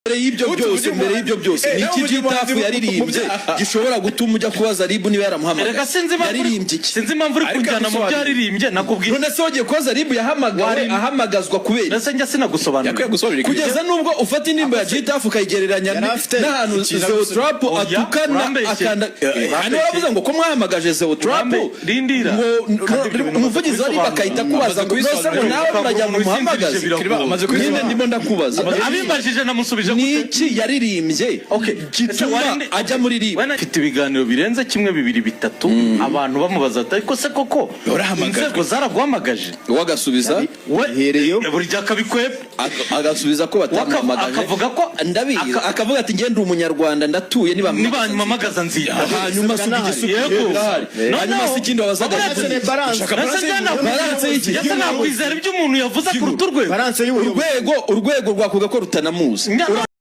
Mbere y'ibyo byose, mbere y'ibyo byose, ni iki G Taff yaririmbye gishobora gutuma ujya kubaza RIB niba yaramuhamagaye? Erega sinzi impamvu Yaririmbye iki? Sinzi impamvu uri Ariko kunjyana mu byo agusobanurire. yaririmbye, nakubwiye. None se wagiye kubaza RIB yahamagawe, ahamagazwa kubera iki? Ndetse njya sinagusobanurira. Yakwiye gusobanurira. Kugeza nubwo ufata indirimbo ya G Taff ukayigereranya Yari afite n'ahantu ikintu Zeo Trap Oya, atukana urambeshye. akanda. Hano waravuze ngo ko mwahamagaje Zeo Trap, Rindira. ngo Kandi ibyo bintu umuvugizi wa RIB akahita akubaza ngo nose ngo nawe murajya ngo muhamagaze. Amaze Nyine kubisobanura. ndimo ndakubaza. Abimbajije namusubije Ni gute? iki yaririmbye gituma ajya muri RIB? Wenda mfite ibiganiro birenze kimwe, bibiri, bitatu, abantu bamubaza ati: "Ariko se koko Warahamagajwe?" inzego zaraguhamagaje?" We agasubiza We Ihereyo. buri gihe akabikwepa. Agasubiza ko batamuhamagaje. Akavuga ko Ndabizi. Akavuga ati: "Ngende umunyarwanda, ndatuye, nibampamagaza "Nibampamagaza nzita." Hanyuma se igisubizo Yego. birahari? No, Hanyuma no. se ikindi wabazaga? Balance, balance. Nase njye Balance y'iki? Ndetse nakwizera ibyo umuntu yavuze kuruta urwego. Balance y'ubuyobozi. Urwego rwakuga ko rutanamuzi.